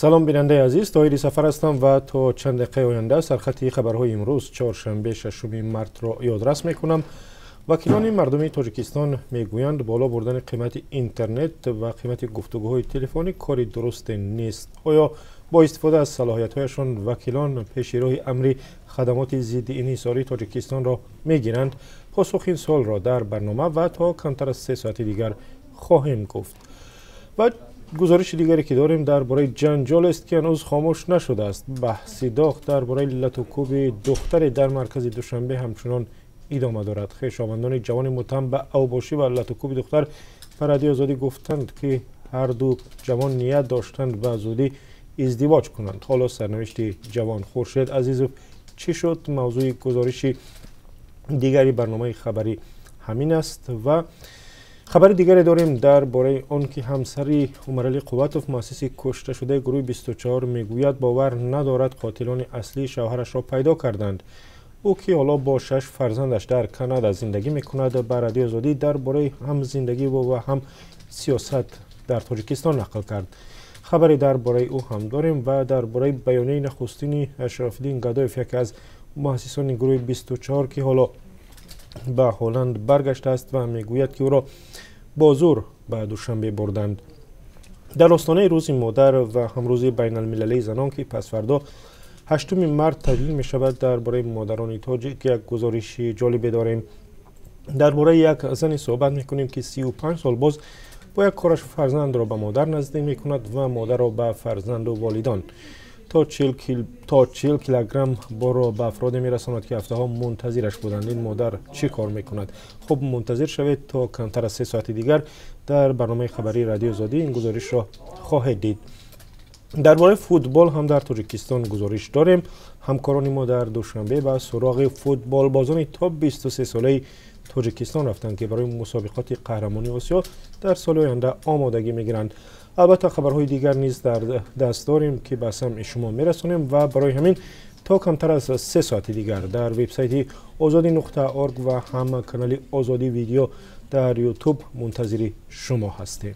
Салом, бинандаи азиз, Тоҳири Сафар ҳастам ва то чанд дақиқаи оянда сархати хабарҳои имрӯз, чоршанбе, 6 мартро ёдрас мекунам. Вакилони мардумии Тоҷикистон мегӯянд, боло бурдани қимати интернет ва қимати гуфтугӯҳои телефонӣ кори дурусте нест. Оё бо истифода аз салоҳиятҳояшон вакилон пеши роҳи амри хадамоти зидди инҳисории Тоҷикистонро мегиранд? Посухи ин суолро дар барнома ва то камтар аз 3 соати дигар хоҳем гуфт. Ва гузориши дигаре ки дорем, дар бораи ҷанҷолест, ки ҳанӯз хомӯш нашудааст. Баҳси доғ дар бораи латукӯби духтаре дар маркази Душанбе ҳамчунон идома дорад. Хешовандони ҷавони муттаҳам ба авбошӣ ва латукӯби духтар ба Радиои Озодӣ гуфтанд, ки ҳарду ҷавон ният доштанд ба зудӣ издивоҷ кунанд. Ҳоло сарнавишти ҷавон Хуршед Азизов чӣ шуд? Мавзӯи гузориши дигари барномаи хабарӣ ҳамин аст. Ва хабари дигаре дорем дар бораи он ки ҳамсари Умаралӣ Қувватов, муассиси кушташудаи гурӯҳи 24, мегӯяд, бовар надорад қотилони аслии шавҳарашро пайдо карданд. Ӯ, ки ҳоло бо шаш фарзандаш дар Канада зиндагӣ мекунад, ба Радиои Озодӣ дар бораи ҳам зиндагӣ ва ҳам сиёсат дар Тоҷикистон нақл кард. Хабаре дар бораи ӯ ҳам дорем ва дар бораи баёнияи нахустини Ашрофиддин Гадоев, яке аз муассисони гурӯҳи 24, ки ҳоло ба Ҳолланд баргаштааст ва мегӯяд, ки ӯро бо зӯр ба Душанбе бурданд. Дар остонаи Рӯзи модар ва ҳам Рӯзи байналмилалии занон, ки пасфардо, 8 март, таҷлил мешавад, дар бораи модарони тоҷик як гузориши ҷолибе дорем. Дар бораи як зане суҳбат мекунем, ки 35 сол боз бо як кораш фарзандро ба модар наздик мекунад ва модарро ба фарзанду волидон. То 40 килограмм борро ба афроде мерасонад, ки ҳафтаҳо мунтазираш буданд. Ин модар чӣ кор мекунад? Хуб, мунтазир шавед, то камтар аз 3 соати дигар дар барномаи хабарии Радиои Озодӣ ин гузоришро хоҳед дид. Дар бораи футбол ҳам дар Тоҷикистон гузориш дорем. Ҳамкорони мо дар Душанбе ба суроғи футболбозони то 23 солаи Тоҷикистон рафтанд, ки барои мусобиқоти қаҳрамонии Осиё дар соли оянда омодагӣ мегиранд. Албатта, хабарҳои дигар низ дар даст дорем, ки ба самъи шумо мерасонем, ва барои ҳамин то камтар аз 3 соати дигар дар вебсайти озодӣ.орг ва ҳам канали Озодӣ Видео дар Ютуб мунтазири шумо ҳастем.